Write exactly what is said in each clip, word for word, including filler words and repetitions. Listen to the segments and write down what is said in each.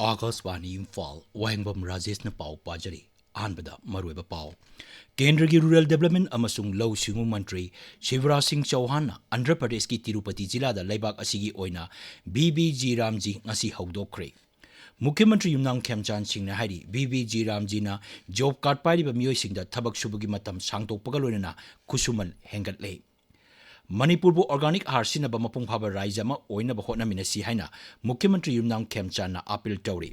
ꯑꯥꯀꯥꯁꯕꯥꯅꯤ ꯏꯝꯐꯥꯜ, ꯋꯥꯍꯦꯡꯕꯝ ꯔꯥꯖꯦꯁꯅ ꯄꯥꯎ ꯄꯥꯖꯔꯤ꯫ ꯑꯍꯥꯟꯕꯗ ꯃꯔꯨꯑꯣꯏꯕ ꯄꯥꯎ꯫ ꯀꯦꯟꯗ꯭ꯔꯒꯤ ꯔꯨꯔꯦꯜ ꯗꯦꯕꯂꯞꯃꯦꯟ ꯑꯃꯁꯨꯡ ꯂꯧꯎ ꯁꯤꯡꯎ ꯃꯟꯇ꯭ꯔꯤ ꯁꯤꯕꯔꯥꯖ ꯁꯤꯡ ꯆꯧꯍꯥꯟꯅ ꯑꯟꯙ꯭ꯔ ꯄ꯭ꯔꯗꯦꯁꯀꯤ ꯇꯤꯔꯨꯄꯇꯤ ꯖꯤꯂꯥꯗ ꯂꯩꯕꯥꯛ ꯑꯁꯤꯒꯤ ꯑꯣꯏꯅ ꯕꯤ ꯕꯤ ꯖꯤ ꯔꯥꯝꯖꯤ ꯉꯁꯤ ꯍꯧꯗꯣꯛꯈ꯭ꯔꯦ꯫ ꯃꯨꯈ꯭ꯌ ꯃꯟꯇ꯭ꯔꯤ ꯌꯨꯝꯅꯥꯝ ꯈꯦꯝꯆꯥꯟ ꯁꯤꯡꯅ ꯍꯥꯏꯔꯤ, ꯕꯤ ꯕꯤ ꯖꯤ ꯔꯥꯝꯖꯤꯅ ꯖꯣꯕ ꯀꯥꯔꯗ ꯄꯥꯏꯔꯤꯕ ꯃꯤꯑꯣꯏꯁꯤꯡꯗ ꯊꯕꯛ ꯁꯨꯕꯒꯤ ꯃꯇꯝ ꯁꯥꯡꯗꯣꯛꯄꯒ ꯂꯣꯏꯅꯅ ꯈꯨꯠꯁꯨꯃꯟ ꯍꯦꯟꯒꯠꯂꯦ꯫ ꯃꯅꯤꯄꯨꯔꯕꯨ ꯑꯣꯔꯒꯥꯅꯤꯛ ꯍꯥꯔ ꯁꯤꯖꯤꯟꯅꯕ ꯃꯄꯨꯡ ꯐꯥꯕ ꯔꯥꯏꯖ꯭ꯌ ꯑꯃ ꯑꯣꯏꯅꯕ ꯍꯣꯠꯅꯃꯤꯟꯅꯁꯤ ꯍꯥꯏꯅ ꯃꯨꯈ꯭ꯌ ꯃꯟꯇ꯭ꯔꯤ ꯌꯨꯝꯅꯥꯝ ꯈꯦꯝꯆꯥꯟꯅ ꯑꯥꯄꯤꯜ ꯇꯧꯔꯤ꯫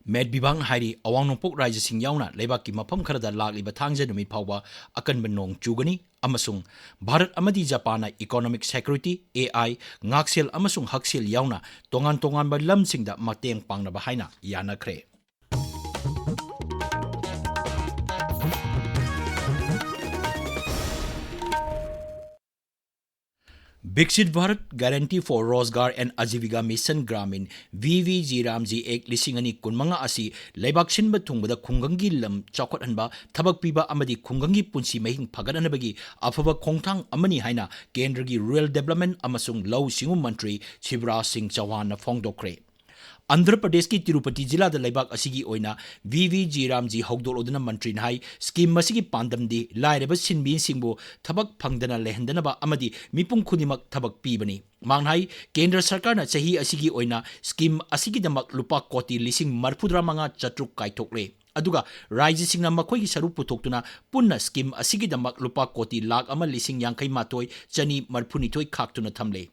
ꯃꯦꯠ ꯕꯤꯚꯥꯡꯅ ꯍꯥꯏꯔꯤ, ꯑꯋꯥꯡ ꯅꯣꯡꯄꯣꯛ ꯔꯥꯏꯖ꯭ꯌꯁꯤꯡ ꯌꯥꯎꯅ ꯂꯩꯕꯥꯛꯀꯤ ꯃꯐꯝ ꯈꯔꯗ ꯂꯥꯛꯂꯤꯕ ꯊꯥꯡꯖ ꯅꯨꯃꯤꯠ ꯐꯥꯎꯕ ꯑꯀꯟꯕ ꯅꯣꯡ ꯆꯨꯒꯅꯤ ꯑꯃꯁꯨꯡ ꯚꯥꯔꯠ ꯑꯃꯗꯤ ꯖꯄꯥꯟꯅ ꯏꯀꯣꯅꯣꯃꯤꯛ ꯁꯦꯀ꯭ꯌꯨꯔꯤꯇꯤ, ꯑꯦ ꯑꯥꯏ, ꯉꯥꯛꯁꯦꯜ ꯑꯃꯁꯨꯡ ꯍꯛꯁꯦꯜ ꯌꯥꯎꯅ ꯇꯣꯉꯥꯟ ꯇꯣꯉꯥꯟꯕ ꯂꯝꯁꯤꯡꯗ ꯃꯇꯦꯡ ꯄꯥꯡꯅꯕ ꯍꯥꯏꯅ ꯌꯥꯅꯈ꯭ꯔꯦ꯫ Viksit Bharat Guarantee for Rozgar and Ajeevika Mission Gramin, V V G Ramji act ꯂꯤꯁꯤꯡ ꯑꯅꯤ ꯀꯨꯟꯃꯉꯥ ꯑꯁꯤ ꯂꯩꯕꯥꯛ ꯁꯤꯟꯕ ꯊꯨꯡꯕꯗ ꯈꯨꯡꯒꯪꯒꯤ ꯂꯝ ꯆꯥꯎꯈꯠꯍꯟꯕ, ꯊꯕꯛ ꯄꯤꯕ ꯑꯃꯗꯤ ꯈꯨꯡꯒꯪꯒꯤ ꯄꯨꯟꯁꯤ ꯃꯍꯤꯡ ꯐꯒꯠꯍꯟꯅꯕꯒꯤ ꯑꯐꯕ ꯈꯣꯡꯊꯥꯡ ꯑꯃꯅꯤ ꯍꯥꯏꯅ ꯀꯦꯟꯗ꯭ꯔꯒꯤ ꯔꯨꯔꯦꯜ ꯗꯦꯕꯂꯞꯃꯦꯟ ꯑꯃꯁꯨꯡ ꯂꯧꯎ ꯁꯤꯡꯎ ꯃꯟꯇ꯭ꯔꯤ ꯁꯤꯕꯔꯥꯖ ꯁꯤꯡ ꯆꯧꯍꯥꯟꯅ ꯐꯣꯡꯗꯣꯛꯈ꯭ꯔꯦ꯫ ꯑꯟꯙ꯭ꯔ ꯄ꯭ꯔꯗꯦꯁꯀꯤ ꯇꯤꯔꯨꯄꯇꯤ ꯖꯤꯂꯥꯗ ꯂꯩꯕꯥꯛ ꯑꯁꯤꯒꯤ ꯑꯣꯏꯅ ꯚꯤ ꯚꯤ ꯖꯤ ꯔꯥꯝꯖꯤ ꯍꯧꯗꯣꯛꯂꯗꯨꯅ ꯃꯟꯇ꯭ꯔꯤꯅ ꯍꯥꯏ, ꯁ꯭ꯀꯤꯝ ꯑꯁꯤꯒꯤ ꯄꯥꯟꯗꯝꯗꯤ ꯂꯥꯏꯔꯕ ꯁꯤꯟꯃꯤꯁꯤꯡꯕꯨ ꯊꯕꯛ ꯐꯪꯗꯅ ꯂꯩꯍꯟꯗꯅꯕ ꯑꯃꯗꯤ ꯃꯤꯄꯨꯝ ꯈꯨꯗꯤꯡꯃꯛ ꯊꯕꯛ ꯄꯤꯕꯅꯤ꯫ ꯃꯍꯥꯛꯅ ꯍꯥꯏ, ꯀꯦꯟꯗ꯭ꯔ ꯁꯔꯀꯥꯔꯅ ꯆꯍꯤ ꯑꯁꯤꯒꯤ ꯑꯣꯏꯅ ꯁ꯭ꯀꯤꯝ ꯑꯁꯤꯒꯤꯗꯃꯛ ꯂꯨꯄꯥ ꯀꯣꯇꯤ ꯂꯤꯁꯤꯡ ꯃꯔꯤꯐꯨꯇꯔꯥ ꯃꯉꯥ ꯆꯥꯇ꯭ꯔꯨꯛ ꯀꯥꯏꯊꯣꯛꯂꯦ꯫ ꯑꯗꯨꯒ ꯔꯥꯏꯖ꯭ꯌꯁꯤꯡꯅ ꯃꯈꯣꯏꯒꯤ ꯁꯔꯨꯛ ꯄꯨꯊꯣꯛꯇꯨꯅ ꯄꯨꯟꯅ ꯁ꯭ꯀꯤꯝ ꯑꯁꯤꯒꯤꯗꯃꯛ ꯂꯨꯄꯥ ꯀꯣꯇꯤ ꯂꯥꯈ ꯑꯃ ꯂꯤꯁꯤꯡ ꯌꯥꯡꯈꯩ ꯃꯥꯊꯣꯏ ꯆꯅꯤ ꯃꯔꯤꯐꯨꯅꯤꯊꯣꯏ ꯈꯥꯛꯇꯨꯅ ꯊꯝꯂꯦ꯫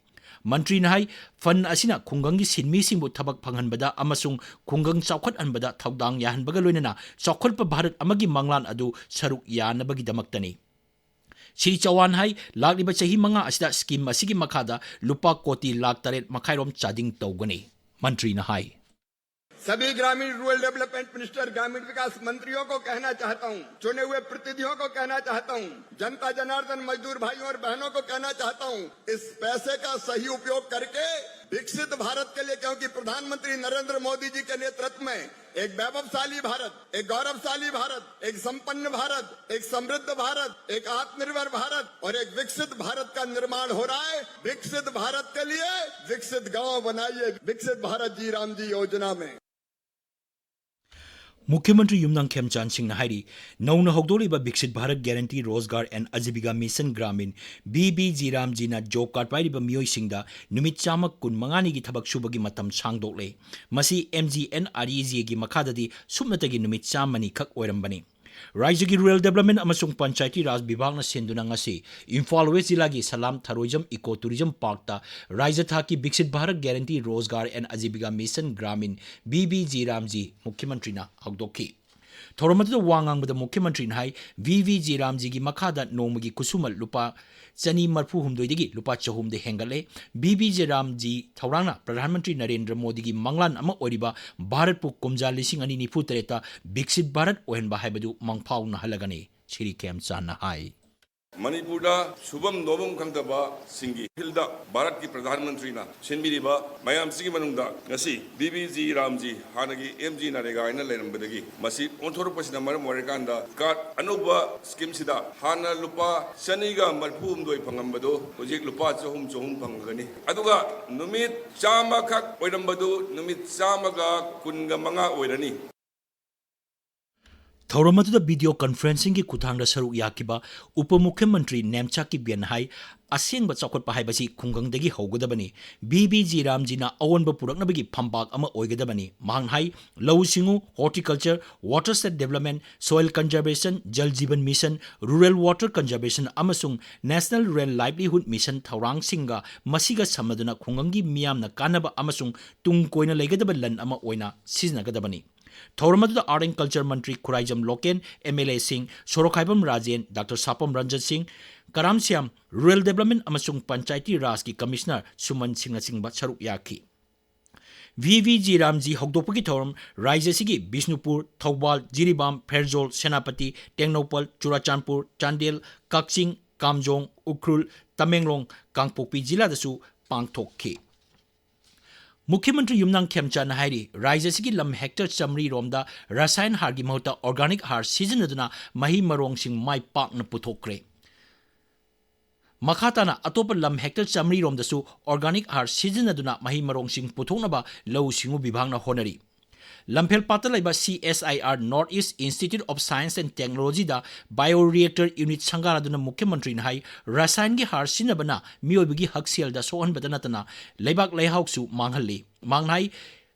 ꯃꯟꯇ꯭ꯔꯤꯅ ꯍꯥꯏ, ꯐꯟꯗ ꯑꯁꯤꯅ ꯈꯨꯡꯒꯪꯒꯤ ꯁꯤꯟꯃꯤꯁꯤꯡꯕꯨ ꯊꯕꯛ ꯐꯪꯍꯟꯕꯗ ꯑꯃꯁꯨꯡ ꯈꯨꯡꯒꯪ ꯆꯥꯎꯈꯠꯍꯟꯕꯗ ꯊꯧꯗꯥꯡ ꯌꯥꯍꯟꯕꯒ ꯂꯣꯏꯅꯅ ꯆꯥꯎꯈꯠꯄ ꯚꯥꯔꯠ ꯑꯃꯒꯤ ꯃꯪꯂꯥꯟ ꯑꯗꯨ ꯁꯔꯨꯛ ꯌꯥꯅꯕꯒꯤꯗꯃꯛꯇꯅꯤ꯫ ꯁ꯭ꯔꯤ ꯆꯧꯍꯥꯟ ꯍꯥꯏ, ꯂꯥꯛꯂꯤꯕ ꯆꯍꯤ ꯃꯉꯥ ꯑꯁꯤꯗ ꯁ꯭ꯀꯤꯝ ꯑꯁꯤꯒꯤ ꯃꯈꯥꯗ ꯂꯨꯄꯥ ꯀꯣꯇꯤ ꯂꯥꯈ ꯇꯔꯦꯠ ꯃꯈꯥꯏꯔꯣꯝ ꯆꯥꯗꯤꯡ ꯇꯧꯒꯅꯤ꯫ ꯃꯟꯇ꯭ꯔꯤꯅ ꯍꯥꯏ꯫ सभी ग्रामीण रूरल डेवलपमेंट मिनिस्टर, ग्रामीण विकास मंत्रियों को कहना चाहता हूं, चुने हुए प्रतिनिधियों को कहना चाहता हूं, जनता जनार्दन, मजदूर भाइयों और बहनों को कहना चाहता हूं, इस पैसे का सही उपयोग करके विकसित भारत के लिए, क्योंकि प्रधानमंत्री नरेंद्र मोदी जी के नेतृत्व में एक वैभवशाली भारत, एक गौरवशाली भारत, एक संपन्न भारत, एक समृद्ध भारत, एक आत्मनिर्भर भारत और एक विकसित भारत का निर्माण हो रहा है। विकसित भारत के लिए विकसित गांव बनाइए, विकसित भारत जी राम जी योजना में। ꯃꯨꯈ꯭ꯌ ꯃꯟꯇ꯭ꯔꯤ ꯌꯨꯝꯅꯥꯝ ꯈꯦꯝꯆꯥꯟ ꯁꯤꯡꯅ ꯍꯥꯏꯔꯤ, ꯅꯧꯅ ꯍꯧꯗꯣꯛꯂꯤꯕ Viksit Bharat guarantee Rozgar and Ajeevika mission Gramin, B B G ꯔꯥꯝꯖꯤꯅ ꯖꯣꯕ ꯀꯥꯔꯗ ꯄꯥꯏꯔꯤꯕ ꯃꯤꯑꯣꯏꯁꯤꯡꯗ ꯅꯨꯃꯤꯠ ꯆꯥꯝꯃ ꯀꯨꯟꯃꯉꯥꯅꯤꯒꯤ ꯊꯕꯛ ꯁꯨꯕꯒꯤ ꯃꯇꯝ ꯁꯥꯡꯗꯣꯛꯂꯦ꯫ ꯃꯁꯤ M G N R E G ꯑꯦꯒꯤ ꯃꯈꯥꯗꯗꯤ ꯁꯨꯞꯅꯇꯒꯤ ꯅꯨꯃꯤꯠ ꯆꯥꯝꯃꯅꯤ ꯈꯛ ꯑꯣꯏꯔꯝꯕꯅꯤ꯫ ꯔꯥꯖ꯭ꯌꯒꯤ ꯔꯨꯔꯦꯜ ꯗꯦꯕꯂꯞꯃꯦꯟꯠ ꯑꯃꯁꯨꯡ ꯄꯟꯆꯥꯌꯇꯤ ꯔꯥꯖ ꯕꯤꯚꯥꯒꯅ ꯁꯤꯟꯗꯨꯅ ꯉꯁꯤ ꯏꯝꯐꯥꯜ ꯋꯦꯁ꯭ꯠ ꯖꯤꯂꯥꯒꯤ ꯁꯂꯥꯝ ꯊꯔꯣꯏꯖꯝ ꯏꯀꯣ ꯇꯨꯔꯤꯖꯝ ꯄꯥꯔꯛꯇ ꯔꯥꯖ꯭ꯌ ꯊꯥꯛꯀꯤ Viksit Bharat guarantee Rozgar and Ajeevika mission Gramin, B B G Ramji, ꯃꯨꯈ꯭ꯌ ꯃꯟꯇ꯭ꯔꯤꯅ ꯍꯧꯗꯣꯛꯈꯤ꯫ ꯊꯧꯔꯝ ꯑꯗꯨꯗ ꯋꯥ ꯉꯥꯡꯕꯗ ꯃꯨꯈ꯭ꯌ ꯃꯟꯇ꯭ꯔꯤꯅ ꯍꯥꯏ, ꯕꯤ ꯕꯤ ꯖꯤ ꯔꯥꯝꯖꯤꯒꯤ ꯃꯈꯥꯗ ꯅꯣꯡꯃꯒꯤ ꯈꯨꯠꯁꯨꯃꯟ ꯂꯨꯄꯥ ꯆꯅꯤ ꯃꯔꯤꯐꯨ ꯍꯨꯝꯗꯣꯏꯗꯒꯤ ꯂꯨꯄꯥ ꯆꯍꯨꯝꯗ ꯍꯦꯟꯒꯠꯂꯦ꯫ B B G ꯔꯥꯝꯖꯤ ꯊꯧꯔꯥꯡꯅ Pradhan Mantri Narendra ꯃꯣꯗꯤꯒꯤ ꯃꯪꯂꯥꯟ ꯑꯃ ꯑꯣꯏꯔꯤꯕ ꯚꯥꯔꯠꯄꯨ ꯀꯨꯝꯖꯥ ꯂꯤꯁꯤꯡ ꯑꯅꯤ ꯅꯤꯐꯨ ꯇꯔꯦꯠꯇ ꯕꯤꯛꯁꯤꯠ ꯚꯥꯔꯠ ꯑꯣꯏꯍꯟꯕ ꯍꯥꯏꯕꯗꯨ ꯃꯪꯐꯥꯎꯅꯍꯜꯂꯒꯅꯤ, ꯁ꯭ꯔꯤ ꯈꯦꯝꯆꯥꯟꯅ ꯍꯥꯏ꯫ ꯃꯅꯤꯄꯨꯔꯗ ꯁꯨꯐꯝ ꯅꯣꯝꯐꯝ ꯈꯪꯗꯕꯁꯤꯡꯒꯤ ꯐꯤꯜꯗ ꯚꯥꯔꯠꯀꯤ ꯄ꯭ꯔꯙꯥꯟ ꯃꯟꯇ꯭ꯔꯤꯅ ꯁꯤꯟꯕꯤꯔꯤꯕ ꯃꯌꯥꯝꯁꯤꯒꯤ ꯃꯅꯨꯡꯗ ꯉꯁꯤ ꯕꯤ ꯕꯤ ꯖꯤ ꯔꯥꯝꯖꯤ, ꯍꯥꯟꯅꯒꯤ ꯑꯦꯝ ꯖꯤ ꯅꯔꯦꯒꯥ ꯍꯥꯏꯅ ꯂꯩꯔꯝꯕꯗꯒꯤ ꯃꯁꯤ ꯑꯣꯟꯊꯣꯔꯛꯄꯁꯤꯅ ꯃꯔꯝ ꯑꯣꯏꯔꯀꯥꯟꯗ ꯀꯥꯔꯗ ꯑꯅꯧꯕ ꯁ꯭ꯀꯤꯝꯁꯤꯗ ꯍꯥꯟꯅ ꯂꯨꯄꯥ ꯆꯅꯤꯒ ꯃꯔꯤꯐꯨ ꯍꯨꯝꯗꯣꯏ ꯐꯪꯉꯝꯕꯗꯣ ꯍꯧꯖꯤꯛ ꯂꯨꯄꯥ ꯆꯍꯨꯝ, ꯆꯍꯨꯝ ꯐꯪꯒꯅꯤ꯫ ꯑꯗꯨꯒ ꯅꯨꯃꯤꯠ ꯆꯥꯝꯃꯈꯛ ꯑꯣꯏꯔꯝꯕꯗꯨ ꯅꯨꯃꯤꯠ ꯆꯥꯝꯃꯒ ꯀꯨꯟꯒ ꯃꯉꯥ ꯑꯣꯏꯔꯅꯤ꯫ ꯊꯧꯔꯝ ꯑꯗꯨꯗ ꯚꯤꯗꯤꯑꯣ ꯀꯟꯐꯔꯦꯟꯁꯤꯡꯒꯤ ꯈꯨꯠꯊꯥꯡꯗ ꯁꯔꯨꯛ ꯌꯥꯈꯤꯕ ꯎꯄ ꯃꯨꯈ꯭ꯌ ꯃꯟꯇ꯭ꯔꯤ ꯅꯦꯝꯆꯥ ꯀꯤꯞꯒꯦꯟꯅ ꯍꯥꯏ, ꯑꯁꯦꯡꯕ ꯆꯥꯎꯈꯠꯄ ꯍꯥꯏꯕꯁꯤ ꯈꯨꯡꯒꯪꯗꯒꯤ ꯍꯧꯒꯗꯕꯅꯤ꯫ ꯕꯤ ꯕꯤ ꯖꯤ ꯔꯥꯝꯖꯤꯅ ꯑꯑꯣꯟꯕ ꯄꯨꯔꯛꯅꯕꯒꯤ ꯐꯝꯕꯥꯛ ꯑꯃ ꯑꯣꯏꯒꯗꯕꯅꯤ꯫ ꯃꯍꯥꯛꯅ ꯍꯥꯏ, ꯂꯧꯎ ꯁꯤꯡꯎ, horticulture, watershed development, soil conservation, Jal Jeevan mission, rural water conservation ꯑꯃꯁꯨꯡ ꯅꯦꯁꯅꯦꯜ ꯔꯨꯔꯦꯜ ꯂꯥꯏꯚꯂꯤꯍꯨꯗ ꯃꯤꯁꯟ ꯊꯧꯔꯥꯡꯁꯤꯡꯒ ꯃꯁꯤꯒ ꯁꯝꯅꯗꯨꯅ ꯈꯨꯡꯒꯪꯒꯤ ꯃꯤꯌꯥꯝꯅ ꯀꯥꯟꯅꯕ ꯑꯃꯁꯨꯡ ꯇꯨꯡ ꯀꯣꯏꯅ ꯂꯩꯒꯗꯕ ꯂꯟ ꯑꯃ ꯑꯣꯏꯅ ꯁꯤꯖꯤꯟꯅꯒꯗꯕꯅꯤ꯫ ꯊꯧꯔꯝ ꯑꯗꯨꯗ ꯑꯥꯔꯠ ꯑꯦꯟ ꯀꯜꯆꯔ ꯃꯟꯇ꯭ꯔꯤ ꯈꯨꯔꯥꯏꯖꯝ ꯂꯣꯀꯦꯟ, ꯑꯦꯝ ꯑꯦꯜ ꯑꯦꯁꯤꯡ ꯁꯣꯔꯣꯛꯈꯥꯏꯕꯝ Rajen, doctor Sapam Ranjan Singh, Karam Shyam, rural development ꯑꯃꯁꯨꯡ ꯄꯟꯆꯥꯌꯇꯤ ꯔꯥꯖꯀꯤ ꯀꯃꯤꯁꯅꯔ ꯁꯨꯃꯟ ꯁꯤꯡꯅꯆꯤꯡꯕ ꯁꯔꯨꯛ ꯌꯥꯈꯤ꯫ ꯚꯤ ꯚꯤ ꯖꯤ ꯔꯥꯝꯖꯤ ꯍꯧꯗꯣꯛꯄꯒꯤ ꯊꯧꯔꯝ ꯔꯥꯖ꯭ꯌ ꯑꯁꯤꯒꯤ ꯕꯤꯁꯅꯨꯄꯨꯔ, ꯊꯧꯕꯥꯜ, ꯖꯤꯔꯤꯕꯥꯝ, ꯐꯦꯔꯖꯣꯜ, ꯁꯦꯅꯥꯄꯇꯤ, ꯇꯦꯡꯅꯧꯄꯜ, ꯆꯨꯔꯥꯆꯥꯟꯄꯨꯔ, ꯆꯥꯟꯗꯦꯜ, ꯀꯛꯆꯤꯡ, ꯀꯥꯝꯖꯣꯡ, ꯎꯈ꯭ꯔꯨꯜ, ꯇꯃꯦꯡꯂꯣꯡ, ꯀꯥꯡꯄꯣꯛꯄꯤ ꯖꯤꯂꯥꯗꯁꯨ ꯄꯥꯡꯊꯣꯛꯈꯤ꯫ ꯃꯨꯈ꯭ꯌ ꯃꯟꯇ꯭ꯔꯤ ꯌꯨꯝꯅꯥꯝ ꯈꯦꯝꯆꯥꯟꯅ ꯍꯥꯏꯔꯤ, ꯔꯥꯖ꯭ꯌ ꯑꯁꯤꯒꯤ ꯂꯝ ꯍꯦꯛꯇꯔ ꯆꯥꯃꯔꯤ ꯔꯣꯝꯗ ꯔꯁꯥꯌꯟ ꯍꯥꯔꯒꯤ ꯃꯍꯨꯠꯇ organic ꯍꯥꯔ ꯁꯤꯖꯤꯟꯅꯗꯨꯅ ꯃꯍꯩ ꯃꯔꯣꯡꯁꯤꯡ ꯃꯥꯏ ꯄꯥꯛꯅ ꯄꯨꯊꯣꯛꯈ꯭ꯔꯦ꯫ ꯃꯈꯥ ꯇꯥꯅ ꯑꯇꯣꯞꯄ ꯂꯝ ꯍꯦꯛꯇꯔ ꯆꯥꯃꯔꯤ ꯔꯣꯝꯗꯁꯨ organic ꯍꯥꯔ ꯁꯤꯖꯤꯟꯅꯗꯨꯅ ꯃꯍꯩ ꯃꯔꯣꯡꯁꯤꯡ ꯄꯨꯊꯣꯛꯅꯕ ꯂꯧꯎ ꯁꯤꯡꯎ ꯕꯤꯚꯥꯒꯅ ꯍꯣꯠꯅꯔꯤ꯫ ꯂꯝꯐꯦꯜ ꯄꯥꯠꯇ ꯂꯩꯕ C S I R North East Institute of Science and Technology the bioreactor unit ꯁꯪꯒꯥꯅꯗꯨꯅ ꯃꯨꯈ꯭ꯌ ꯃꯟꯇ꯭ꯔꯤꯅ ꯍꯥꯏ, ꯔꯁꯥꯌꯟꯒꯤ ꯍꯥꯔ ꯁꯤꯖꯤꯟꯅꯕꯅ ꯃꯤꯑꯣꯏꯕꯒꯤ ꯍꯛꯁꯦꯜꯗ ꯁꯣꯛꯍꯟꯕꯗ ꯅꯠꯇꯅ ꯂꯩꯕꯥꯛ ꯂꯩꯍꯥꯎꯁꯨ ꯃꯥꯡꯍꯜꯂꯤ꯫ ꯃꯍꯥꯛꯅ ꯍꯥꯏ,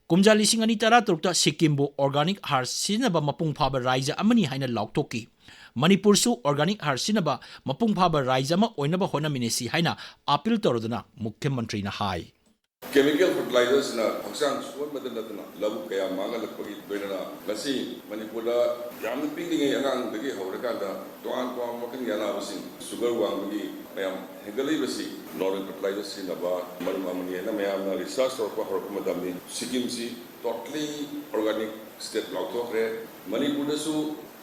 ꯀꯨꯝꯖꯥ ꯂꯤꯁꯤꯡ ꯑꯅꯤ ꯇꯔꯥꯇꯔꯨꯛꯇ ꯁꯤꯛꯀꯤꯝꯕꯨ organic ꯍꯥꯔ ꯁꯤꯖꯤꯟꯅꯕ ꯃꯄꯨꯡ ꯐꯥꯕ ꯔꯥꯖ꯭ꯌ ꯑꯃꯅꯤ ꯍꯥꯏꯅ ꯂꯥꯎꯊꯣꯛꯈꯤ꯫ ꯃꯅꯤꯄꯨꯔꯁꯨ organic ꯍꯥꯔ ꯁꯤꯖꯤꯟꯅꯕ ꯃꯄꯨꯡ ꯐꯥꯕ ꯔꯥꯖ꯭ꯌ ꯑꯃ ꯑꯣꯏꯅꯕ ꯍꯣꯠꯅꯃꯤꯟꯅꯁꯤ ꯍꯥꯏꯅ appeal ꯇꯧꯔꯗꯨꯅ ꯃꯨꯈ꯭ꯌ ꯃꯟꯇ꯭ꯔꯤꯅ ꯍꯥꯏ꯫ Chemical fertilizers ꯅ ꯍꯛꯆꯥꯡ ꯁꯣꯛꯍꯟꯕꯗ ꯅꯠꯇꯅ ꯂꯧꯕꯨꯛ ꯀꯌꯥ ꯃꯥꯡꯍꯜꯂꯛꯄꯒꯤ ꯂꯣꯏꯅꯅ ꯉꯁꯤ ꯃꯅꯤꯄꯨꯔꯗ ꯌꯥꯝꯅ ꯄꯤꯛꯂꯤꯉꯩ ꯑꯉꯥꯡꯗꯒꯤ ꯍꯧꯔꯀꯥꯟꯗ ꯇꯣꯉꯥꯟ ꯇꯣꯉꯥꯟꯕ ꯃꯈꯜꯒꯤ ꯑꯅꯥꯕꯁꯤꯡ, sugar ꯋꯥꯡꯕꯒꯤ ꯃꯌꯥꯝ ꯍꯦꯟꯒꯠꯂꯛꯏꯕꯁꯤ normal fertilizer ꯁꯤꯖꯤꯟꯅꯕ ꯃꯔꯝ ꯑꯃꯅꯤ ꯍꯥꯏꯅ ꯃꯌꯥꯝꯅ research ꯇꯧꯔꯛꯄ ꯍꯧꯔꯛꯄ ꯃꯇꯝꯅꯤ꯫ ꯁꯤꯛꯀꯤꯝꯁꯤ totally organic state ꯂꯥꯎꯊꯣꯛꯈ꯭ꯔꯦ꯫ ꯃꯅꯤꯄꯨꯔꯗꯁꯨ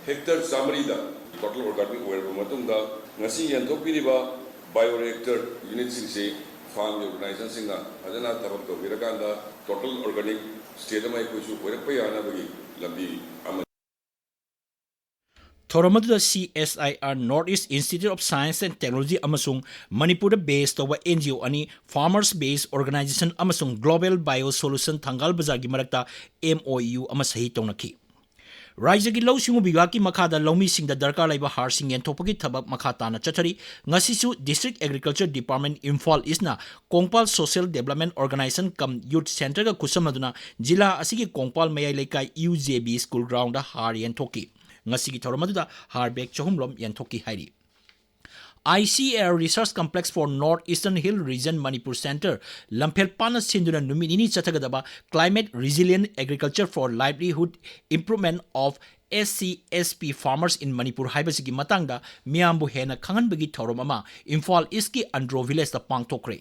ꯍꯦꯛꯇꯔ ꯆꯥꯃꯔꯤꯗ total organic ꯑꯣꯏꯔꯕ ꯃꯇꯨꯡꯗ ꯉꯁꯤ ꯌꯦꯟꯊꯣꯛꯄꯤꯔꯤꯕ bioreactor unit ꯁꯤꯡꯁꯤ farm ꯒꯤ organization ꯁꯤꯡꯅ ꯐꯖꯅ ꯊꯕꯛ ꯇꯧꯕꯤꯔꯀꯥꯟꯗ total organic state ꯑꯃ ꯑꯩꯈꯣꯏꯁꯨ ꯑꯣꯏꯔꯛꯄ ꯌꯥꯅꯕꯒꯤ ꯂꯝꯕꯤ ꯑꯃꯅꯤ꯫ ꯊꯧꯔꯝ ꯑꯗꯨꯗ C S I R North East Institute of Science and Technology ꯑꯃꯁꯨꯡ ꯃꯅꯤꯄꯨꯔꯗ base ꯇꯧꯕ N G O ꯑꯅꯤ, farmers based organization ꯑꯃꯁꯨꯡ Global Bio Solution ꯊꯪꯒꯥꯜ ꯕꯖꯥꯔꯒꯤ ꯃꯔꯛꯇ M O U ꯑꯃ ꯁꯍꯤ ꯇꯧꯅꯈꯤ꯫ ꯔꯥꯖ꯭ꯌꯒꯤ ꯂꯧꯎ ꯁꯤꯡꯎ ꯕꯤꯚꯥꯒꯀꯤ ꯃꯈꯥꯗ ꯂꯧꯃꯤꯁꯤꯡꯗ ꯗꯔꯀꯥꯔ ꯂꯩꯕ ꯍꯥꯔꯁꯤꯡ ꯌꯦꯟꯊꯣꯛꯄꯒꯤ ꯊꯕꯛ ꯃꯈꯥ ꯇꯥꯅ ꯆꯠꯊꯔꯤ꯫ ꯉꯁꯤꯁꯨ District Agriculture Department, Imphal East ꯅ Kongpal Social Development Organization cum Youth Centre ꯒ ꯈꯨꯠꯁꯝꯅꯗꯨꯅ ꯖꯤꯂꯥ ꯑꯁꯤꯒꯤ ꯀꯣꯡꯄꯥꯜ ꯃꯌꯥꯏ ꯂꯩꯀꯥꯏ U J B school ground ꯗ ꯍꯥꯔ ꯌꯦꯟꯊꯣꯛꯈꯤ꯫ ꯉꯁꯤꯒꯤ ꯊꯧꯔꯝ ꯑꯗꯨꯗ ꯍꯥꯔ bag ꯆꯍꯨꯝ ꯔꯣꯝ ꯌꯦꯟꯊꯣꯛꯈꯤ ꯍꯥꯏꯔꯤ꯫ I C A R Research Complex for North Eastern Hill Region Manipur Centre, ꯂꯝꯐꯦꯜ ꯄꯥꯠꯅ ꯁꯤꯟꯗꯨꯅ ꯅꯨꯃꯤꯠ ꯅꯤꯅꯤ ꯆꯠꯊꯒꯗꯕ Climate Resilient Agriculture for Livelihood Improvement of S C S P Farmers in Manipur ꯍꯥꯏꯕꯁꯤꯒꯤ ꯃꯇꯥꯡꯗ ꯃꯤꯌꯥꯝꯕꯨ ꯍꯦꯟꯅ ꯈꯪꯍꯟꯕꯒꯤ ꯊꯧꯔꯝ ꯑꯃ ꯏꯝꯐꯥꯜ ꯏꯁꯀꯤ ꯑꯟꯗ꯭ꯔꯣ ꯚꯤꯂꯦꯖꯇ ꯄꯥꯡꯊꯣꯛꯈ꯭ꯔꯦ꯫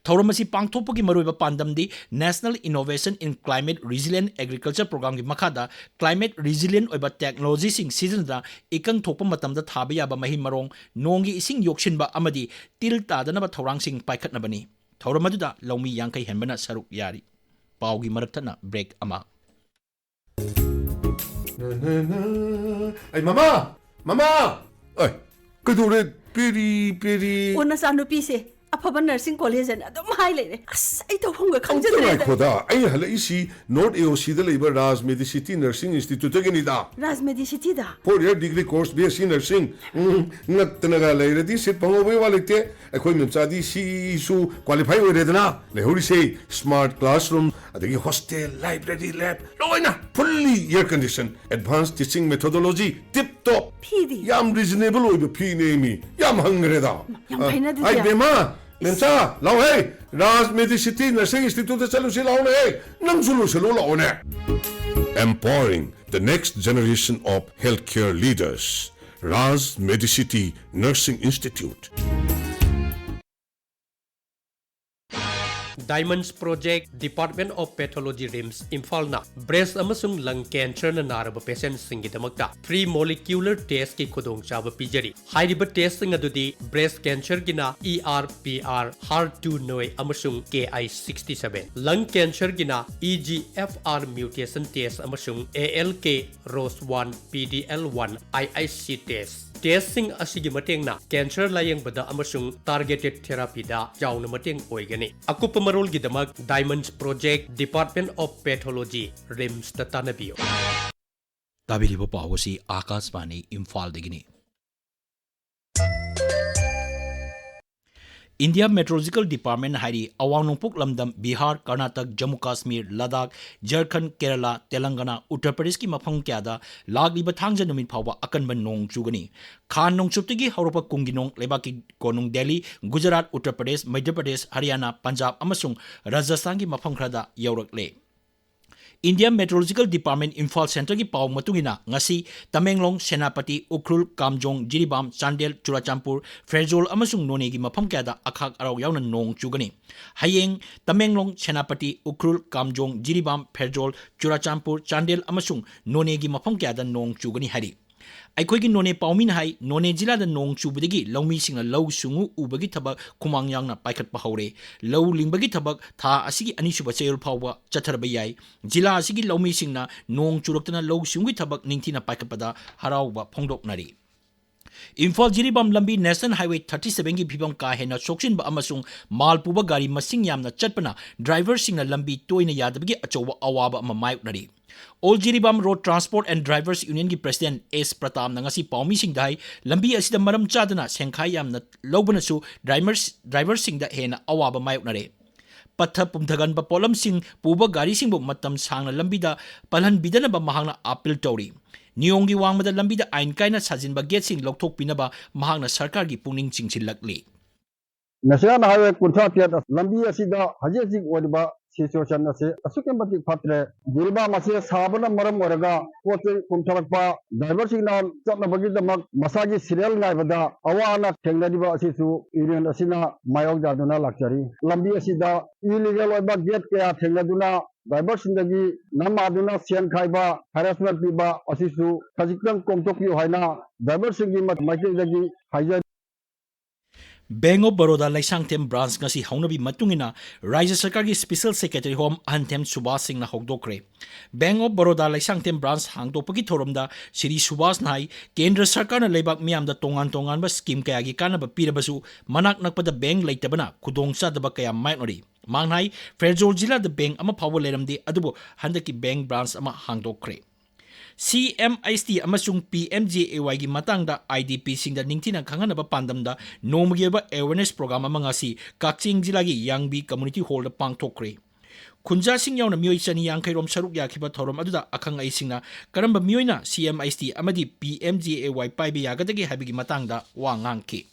ꯊꯧꯔꯝ ꯑꯁꯤ ꯄꯥꯡꯊꯣꯛꯄꯒꯤ ꯃꯔꯨꯑꯣꯏꯕ ꯄꯥꯟꯗꯝꯗꯤ National Innovation in Climate Resilient Agriculture Program ꯒꯤ ꯃꯈꯥꯗ climate resilient ꯑꯣꯏꯕ technology ꯁꯤꯡ ꯁꯤꯖꯤꯟꯅꯗꯨꯅ ꯏꯀꯪ ꯊꯣꯛꯄ ꯃꯇꯝꯗ ꯊꯥꯕ ꯌꯥꯕ ꯃꯍꯩ ꯃꯔꯣꯡ, ꯅꯣꯡꯒꯤ ꯏꯁꯤꯡ ꯌꯣꯛꯁꯤꯟꯕ ꯑꯃꯗꯤ ꯇꯤꯜ ꯇꯥꯗꯅꯕ ꯊꯧꯔꯥꯡꯁꯤꯡ ꯄꯥꯏꯈꯠꯅꯕꯅꯤ꯫ ꯊꯧꯔꯝ ꯑꯗꯨꯗ ꯂꯧꯃꯤ ꯌꯥꯡꯈꯩ ꯍꯦꯟꯕꯅ ꯁꯔꯨꯛ ꯌꯥꯔꯤ꯫ ꯄꯥꯎꯒꯤ ꯃꯔꯛ ꯊꯠꯅ ꯕ꯭ꯔꯦꯛ ꯑꯃ꯫ ꯑꯩ ꯃꯃꯥ! ꯃꯃꯥ! ꯑꯩ, ꯀꯩꯗꯧꯔꯦ? ꯄꯦꯔꯤ ꯄꯦꯔꯤ꯫ ꯑꯣ, ꯅꯆꯥꯅꯨꯄꯤꯁꯦ ꯑꯐꯕ ꯅꯔꯁꯤꯡ ꯀꯣꯂꯦꯖ ꯍꯥꯏꯅ ꯑꯗꯨꯝ ꯍꯥꯏ ꯂꯩꯔꯦ꯫ ꯑꯁ, ꯑꯩ ꯇꯧꯐꯝꯒ ꯑꯝꯇ ꯈꯪꯖꯗ꯭ꯔꯦꯗ꯫ ꯉꯥꯏꯈꯣꯗ, ꯑꯩ ꯍꯜꯂꯛꯏꯁꯤ ꯅꯣꯔꯠ ꯑꯦ ꯑꯣ ꯁꯤꯗ ꯂꯩꯕ ꯔꯥꯖ ꯃꯦꯗꯤꯁꯤꯇꯤ ꯅꯔꯁꯤꯡ ꯏꯟꯁꯇꯤꯇ꯭ꯌꯨꯠꯇꯒꯤꯅꯤꯗ꯫ ꯔꯥꯖ ꯃꯦꯗꯤꯁꯤꯇꯤꯗ? Four year degree course B S C nursing. ꯎꯝ, ꯉꯛꯇꯅꯒ ꯂꯩꯔꯗꯤ ꯁꯤꯠ ꯐꯪꯍꯧꯕꯩ ꯋꯥ ꯂꯩꯇꯦ꯫ ꯑꯩꯈꯣꯏ ꯃꯦꯝꯆꯥꯗꯤ ꯁꯤꯁꯨ ꯀ꯭ꯋꯥꯂꯤꯐꯥꯏ ꯑꯣꯏꯔꯦꯗꯅ꯫ ꯂꯩꯍꯧꯔꯤꯁꯦ ꯁ꯭ꯃꯥꯔꯠ ꯀ꯭ꯂꯥꯁꯔꯨꯝ, ꯑꯗꯒꯤ ꯍꯣꯁꯇꯦꯜ, ꯂꯥꯏꯕ꯭ꯔꯦꯔꯤ, ꯂꯦꯕ, ꯂꯣꯏꯅ fully air condition, advance teaching methodology, tip top. ꯐꯤꯗꯤ? ꯌꯥꯝ ꯔꯤꯖꯅꯦꯕꯜ ꯑꯣꯏꯕ ꯐꯤꯅꯦ ꯃꯤ꯫ ꯌꯥꯝ ꯍꯪꯈ꯭ꯔꯦꯗ꯫ ꯌꯥꯝ ꯐꯩꯅ ꯑꯗꯨꯗꯤ꯫ ꯑꯩ ꯕꯦꯝꯃ, ꯃꯦꯝꯆꯥ, ꯂꯥꯎꯍꯦ꯫ ꯔꯥꯖ ꯃꯦꯗꯤꯁꯤꯇꯤ ꯅꯔꯁꯤꯡ ꯏꯟꯁꯇꯤꯇ꯭ꯌꯨꯠꯇ ꯆꯠꯂꯨꯁꯤ ꯂꯥꯎꯅꯦ꯫ ꯅꯪꯁꯨ ꯂꯣꯏꯁꯤꯜꯂꯣ ꯂꯥꯛꯑꯣꯅꯦ꯫ Empowering the next generation of healthcare leaders. Raj Medicity Nursing Institute. Diamonds Project, Department of Pathology, RIMS, ꯏꯝꯐꯥꯜꯅ ꯕ꯭ꯔꯦꯁ ꯑꯃꯁꯨꯡ ꯂꯪ ꯀꯦꯟꯁꯔꯅ ꯅꯥꯔꯕ ꯄꯦꯁꯦꯟꯠꯁꯤꯡꯒꯤꯗꯃꯛꯇ ꯐ꯭ꯔꯤ ꯃꯣꯂꯤꯀ꯭ꯌꯨꯂꯔ ꯇꯦꯁꯀꯤ ꯈꯨꯗꯣꯡꯆꯥꯕ ꯄꯤꯖꯔꯤ꯫ ꯍꯥꯏꯔꯤꯕ ꯇꯦꯁꯁꯤꯡ ꯑꯗꯨꯗꯤ ꯕ꯭ꯔꯦꯁ ꯀꯦꯟꯁꯔꯒꯤꯅ E R P R, her two neu ꯑꯃꯁꯨꯡ ꯀꯦ ꯑꯥꯏ ꯁꯤꯛꯁꯇꯤ ꯁꯚꯦꯟ, ꯂꯪ ꯀꯦꯟꯁꯔꯒꯤꯅ E G F R mutation test ꯑꯃꯁꯨꯡ A L K ROS one, P D L one, I I C test. ꯇꯦꯁꯁꯤꯡ ꯑꯁꯤꯒꯤ ꯃꯇꯦꯡꯅ cancer ꯂꯥꯌꯦꯡꯕꯗ ꯑꯃꯁꯨꯡ ꯇꯥꯔꯒꯦꯇꯦꯗ ꯊꯦꯔꯥꯄꯤꯗ ꯆꯥꯎꯅ ꯃꯇꯦꯡ ꯑꯣꯏꯒꯅꯤ꯫ ꯑꯀꯨꯞꯄ ꯃꯔꯣꯜꯒꯤꯗꯃꯛ Diamonds Project, Department of Pathology, ꯔꯤꯝꯁꯇ ꯇꯥꯟꯅꯕꯤꯌꯨ꯫ ꯇꯥꯕꯤꯔꯤꯕ ꯄꯥꯎ ꯑꯁꯤ ꯑꯥꯀꯥꯁꯕꯥꯅꯤ ꯏꯝꯐꯥꯜꯗꯒꯤꯅꯤ꯫ ꯏꯟꯗꯤꯌꯥ ꯃꯦꯇ꯭ꯔꯣꯂꯣꯖꯤꯀꯦꯜ ꯗꯤꯄꯥꯔꯠꯃꯦꯟꯠ ꯍꯥꯏꯔꯤ ꯑꯋꯥꯡ ꯅꯣꯡꯄꯣꯛ ꯂꯝꯗꯝ ꯕꯤꯍꯥꯔ, ꯀꯔꯅꯥꯇꯛ, ꯖꯝꯃꯨ ꯀꯥꯁꯃꯤꯔ, ꯂꯗꯥꯈ, ꯖꯔꯈꯟꯗ, ꯀꯦꯔꯂꯥ, ꯇꯦꯂꯪꯒꯅꯥ, ꯎꯠꯇꯔ ꯄ꯭ꯔꯗꯦꯁꯀꯤ ꯃꯐꯝ ꯀꯌꯥꯗ ꯂꯥꯛꯂꯤꯕ ꯊꯥꯡꯖ ꯅꯨꯃꯤꯠ ꯐꯥꯎꯕ ꯑꯀꯟꯕ ꯅꯣꯡ ꯆꯨꯒꯅꯤ꯫ ꯈꯥ ꯅꯣꯡꯆꯨꯞꯇꯒꯤ ꯍꯧꯔꯛꯄ ꯀꯨꯝꯒꯤ ꯅꯣꯡ ꯂꯩꯕꯥꯛꯀꯤ ꯀꯣꯅꯨꯡ ꯗꯦꯜꯂꯤ, ꯒꯨꯖꯔꯥꯠ, ꯎꯠꯇꯔ ꯄ꯭ꯔꯗꯦꯁ, ꯃꯩꯙ꯭ꯌ ꯄ꯭ꯔꯗꯦꯁ, ꯍꯔꯤꯌꯥꯅꯥ, ꯄꯟꯖꯥꯕ ꯑꯃꯁꯨꯡ ꯔꯥꯖꯁꯊꯥꯟꯒꯤ ꯃꯐꯝ ꯈꯔꯗ ꯌꯧꯔꯛꯂꯦ꯫ ꯏꯟꯗꯤꯌꯥ ꯃꯦꯇ꯭ꯔꯣꯂꯣꯖꯤꯀꯦꯜ ꯗꯤꯄꯥꯔꯠꯃꯦꯟꯠ ꯏꯝꯐꯥꯜ ꯁꯦꯟꯇꯔꯒꯤ ꯄꯥꯎ ꯃꯇꯨꯡ ꯏꯟꯅ, ꯉꯁꯤ ꯇꯃꯦꯡꯂꯣꯡ, ꯁꯦꯅꯥꯄꯇꯤ, ꯎꯈ꯭ꯔꯨꯜ, ꯀꯥꯝꯖꯣꯡ, ꯖꯤꯔꯤꯕꯥꯝ, ꯆꯥꯟꯗꯦꯜ, ꯆꯨꯔꯥꯆꯥꯟꯄꯨꯔ, ꯐꯦꯔꯖꯣꯜ ꯑꯃꯁꯨꯡ ꯅꯣꯅꯦꯒꯤ ꯃꯐꯝ ꯀꯌꯥꯗ ꯑꯈꯥꯛ ꯑꯔꯥꯎ ꯌꯥꯎꯅ ꯅꯣꯡ ꯆꯨꯒꯅꯤ꯫ ꯍꯌꯦꯡ ꯇꯃꯦꯡꯂꯣꯡ, ꯁꯦꯅꯥꯄꯇꯤ, ꯎꯈ꯭ꯔꯨꯜ, ꯀꯥꯝꯖꯣꯡ, ꯖꯤꯔꯤꯕꯥꯝ, ꯐꯦꯔꯖꯣꯜ, ꯆꯨꯔꯥꯆꯥꯟꯄꯨꯔ, ꯆꯥꯟꯗꯦꯜ ꯑꯃꯁꯨꯡ ꯅꯣꯅꯦꯒꯤ ꯃꯐꯝ ꯀꯌꯥꯗ ꯅꯣꯡ ꯆꯨꯒꯅꯤ ꯍꯥꯏꯔꯤ꯫ ꯑꯩꯈꯣꯏꯒꯤ ꯅꯣꯅꯦ ꯄꯥꯎꯃꯤꯅ ꯍꯥꯏ, ꯅꯣꯅꯦ ꯖꯤꯂꯥꯗ ꯅꯣꯡ ꯆꯨꯕꯗꯒꯤ ꯂꯧꯃꯤꯁꯤꯡꯅ ꯂꯧ ꯁꯤꯡꯎ ꯎꯕꯒꯤ ꯊꯕꯛ ꯈꯨꯃꯥꯡ ꯌꯥꯡꯅ ꯄꯥꯏꯈꯠꯄ ꯍꯧꯔꯦ꯫ ꯂꯧ ꯂꯤꯡꯕꯒꯤ ꯊꯕꯛ ꯊꯥ ꯑꯁꯤꯒꯤ ꯑꯅꯤꯁꯨꯕ ꯆꯌꯣꯜ ꯐꯥꯎꯕ ꯆꯠꯊꯔꯕ ꯌꯥꯏ꯫ ꯖꯤꯂꯥ ꯑꯁꯤꯒꯤ ꯂꯧꯃꯤꯁꯤꯡꯅ ꯅꯣꯡ ꯆꯨꯔꯛꯇꯅ ꯂꯧ ꯁꯤꯡꯎꯒꯤ ꯊꯕꯛ ꯅꯤꯡꯊꯤꯅ ꯄꯥꯏꯈꯠꯄꯗ ꯍꯔꯥꯎꯕ ꯐꯣꯡꯗꯣꯛꯅꯔꯤ꯫ ꯏꯝꯐꯥꯜ ꯖꯤꯔꯤꯕꯥꯝ ꯂꯝꯕꯤ National Highway thirty seven ꯒꯤ ꯐꯤꯕꯝ ꯀꯥ ꯍꯦꯟꯅ ꯁꯣꯛꯆꯤꯟꯕ ꯑꯃꯁꯨꯡ ꯃꯥꯜ ꯄꯨꯕ ꯒꯥꯔꯤ ꯃꯁꯤꯡ ꯌꯥꯝꯅ ꯆꯠꯄꯅ ꯗ꯭ꯔꯥꯏꯚꯔꯁꯤꯡꯅ ꯂꯝꯕꯤ ꯇꯣꯏꯅ ꯌꯥꯗꯕꯒꯤ ꯑꯆꯧꯕ ꯑꯋꯥꯕ ꯑꯃ ꯃꯥꯌꯣꯛꯅꯔꯤ꯫ All Jiribam Road Transport and Drivers Union ꯒꯤ President S ꯄ꯭ꯔꯇꯥꯞꯅ ꯉꯁꯤ ꯄꯥꯎꯃꯤꯁꯤꯡꯗ ꯍꯥꯏ, ꯂꯝꯕꯤ ꯑꯁꯤꯗ ꯃꯔꯝ ꯆꯥꯗꯅ ꯁꯦꯟꯈꯥꯏ ꯌꯥꯝꯅ ꯂꯧꯕꯅꯁꯨ ꯗ꯭ꯔꯥꯏꯚꯔꯁ-, ꯗ꯭ꯔꯥꯏꯚꯔꯁꯤꯡꯗ ꯍꯦꯟꯅ ꯑꯋꯥꯕ ꯃꯥꯌꯣꯛꯅꯔꯦ꯫ ꯄꯠꯊ ꯄꯨꯝꯊꯒꯟꯕ ꯄꯣꯠꯂꯝꯁꯤꯡ ꯄꯨꯕ ꯒꯥꯔꯤꯁꯤꯡꯕꯨ ꯃꯇꯝ ꯁꯥꯡꯅ ꯂꯝꯕꯤꯗ ꯄꯜꯍꯟꯕꯤꯗꯅꯕ ꯃꯍꯥꯛꯅ ꯑꯥꯄꯤꯜ ꯇꯧꯔꯤ꯫ ꯅꯤꯌꯣꯝꯒꯤ ꯋꯥꯡꯃꯗ ꯂꯝꯕꯤꯗ ꯑꯥꯏꯟ ꯀꯥꯏꯅ ꯁꯥꯖꯤꯟꯕ ꯒꯦꯠꯁꯤꯡ ꯂꯧꯊꯣꯛꯄꯤꯅꯕ ꯃꯍꯥꯛꯅ ꯁꯔꯀꯥꯔꯒꯤ ꯄꯨꯛꯅꯤꯡ ꯆꯤꯡꯁꯤꯜꯂꯛꯂꯤ꯫ National Highway ꯀꯨꯟꯊ꯭ꯔꯥ ꯇꯔꯦꯠ ꯂꯝꯕꯤ ꯑꯁꯤꯗ ꯍꯧꯖꯤꯛ ꯍꯧꯖꯤꯛ ꯑꯣꯏꯔꯤꯕ situation ꯑꯁꯤ ꯑꯁꯨꯛꯀꯤ ꯃꯇꯤꯛ ꯐꯠꯇ꯭ꯔꯦ꯫ ꯖꯤꯔꯤꯕꯥꯝ ꯑꯁꯤ ꯁꯥꯕꯅ ꯃꯔꯝ ꯑꯣꯏꯔꯒ ꯄꯣꯠ ꯆꯩ ꯄꯨꯝꯊꯔꯛꯄ, ꯗ꯭ꯔꯥꯏꯚꯔꯁꯤꯡꯅ ꯆꯠꯅꯕꯒꯤꯗꯃꯛ ꯃꯁꯥꯒꯤ ꯁꯤꯔꯤꯌꯦꯜ ꯉꯥꯏꯕꯗ ꯑꯋꯥ ꯑꯅꯥ ꯊꯦꯡꯅꯔꯤꯕ ꯑꯁꯤꯁꯨ ꯌꯨꯅꯤꯌꯟ ꯑꯁꯤꯅ ꯃꯥꯌꯣꯛ ꯌꯥꯗꯨꯅ ꯂꯥꯛꯆꯔꯤ꯫ ꯂꯝꯕꯤ ꯑꯁꯤꯗ ꯏꯂꯤꯒꯦꯜ ꯑꯣꯏꯕ ꯒꯦꯠ ꯀꯌꯥ ꯊꯦꯡꯅꯗꯨꯅ ꯗ꯭ꯔꯥꯏꯚꯔꯁꯤꯡꯗꯒꯤ ꯅꯝꯃꯥꯗꯨꯅ ꯁꯦꯟ ꯈꯥꯏꯕ, ꯍꯦꯔꯦꯁꯃꯦꯟ ꯄꯤꯕ ꯑꯁꯤꯁꯨ ꯈꯖꯤꯛꯇꯪ ꯀꯣꯝꯊꯣꯛꯄꯤꯌꯨ ꯍꯥꯏꯅ ꯗ꯭ꯔꯥꯏꯚꯔꯁꯤꯡꯒꯤ ꯃꯥꯏꯀꯩꯗꯒꯤ ꯍꯥꯏꯖꯔꯤ꯫ Bank of Baroda Leishangthem branch ꯉꯁꯤ ꯍꯧꯅꯕꯤ ꯃꯇꯨꯡ ꯏꯟꯅ ꯔꯥꯖ꯭ꯌ ꯁꯔꯀꯥꯔꯒꯤ Special Secretary Home ꯑꯍꯟꯊꯦꯝ ꯁꯨꯕꯥꯁ ꯁꯤꯡꯅ ꯍꯧꯗꯣꯛꯈ꯭ꯔꯦ꯫ Bank of Baroda Leishangthem branch ꯍꯥꯡꯗꯣꯛꯄꯒꯤ ꯊꯧꯔꯝꯗ ꯁ꯭ꯔꯤ ꯁꯨꯕꯥꯁꯅ ꯍꯥꯏ, ꯀꯦꯟꯗ꯭ꯔ ꯁꯔꯀꯥꯔꯅ ꯂꯩꯕꯥꯛ ꯃꯤꯌꯥꯝꯗ ꯇꯣꯉꯥꯟ ꯇꯣꯉꯥꯟꯕ ꯁ꯭ꯀꯤꯝ ꯀꯌꯥꯒꯤ ꯀꯥꯟꯅꯕ ꯄꯤꯔꯕꯁꯨ ꯃꯅꯥꯛ ꯅꯛꯄꯗ ꯕꯦꯡꯛ ꯂꯩꯇꯕꯅ ꯈꯨꯗꯣꯡꯆꯥꯗꯕ ꯀꯌꯥ ꯃꯥꯌꯣꯛꯅꯔꯤ꯫ ꯃꯍꯥꯛꯅ ꯍꯥꯏ, ꯐꯦꯔꯖꯧ ꯖꯤꯂꯥꯗ ꯕꯦꯡꯛ ꯑꯃ ꯐꯥꯎꯕ ꯂꯩꯔꯝꯗꯦ, ꯑꯗꯨꯕꯨ ꯍꯟꯗꯛꯀꯤ ꯕꯦꯡꯛ ꯕ꯭ꯔꯥꯟꯁ ꯑꯃ ꯍꯥꯡꯗꯣꯛꯈ꯭ꯔꯦ꯫ C M H T ꯑꯃꯁꯨꯡ P M J A Y ꯒꯤ ꯃꯇꯥꯡꯗ I D P ꯁꯤꯡꯗ ꯅꯤꯡꯊꯤꯅ ꯈꯪꯍꯟꯅꯕ ꯄꯥꯟꯗꯝꯗ ꯅꯣꯡꯃꯒꯤ ꯑꯣꯏꯕ awareness program ꯑꯃ ꯉꯁꯤ ꯀꯛꯆꯤꯡ ꯖꯤꯂꯥꯒꯤ ꯌꯥꯡꯕꯤ Community Hall ꯗ ꯄꯥꯡꯊꯣꯛꯈ꯭ꯔꯦ꯫ ꯈꯨꯟꯖꯥꯁꯤꯡ ꯌꯥꯎꯅ ꯃꯤꯑꯣꯏ ꯆꯅꯤ ꯌꯥꯡꯈꯩ ꯔꯣꯝ ꯁꯔꯨꯛ ꯌꯥꯈꯤꯕ ꯊꯧꯔꯝ ꯑꯗꯨꯗ ꯑꯈꯪ ꯑꯍꯩꯁꯤꯡꯅ ꯀꯔꯝꯕ ꯃꯤꯑꯣꯏꯅ C M H T ꯑꯃꯗꯤ P M J A Y ꯄꯥꯏꯕ ꯌꯥꯒꯗꯒꯦ ꯍꯥꯏꯕꯒꯤ ꯃꯇꯥꯡꯗ ꯋꯥ ꯉꯥꯡꯈꯤ꯫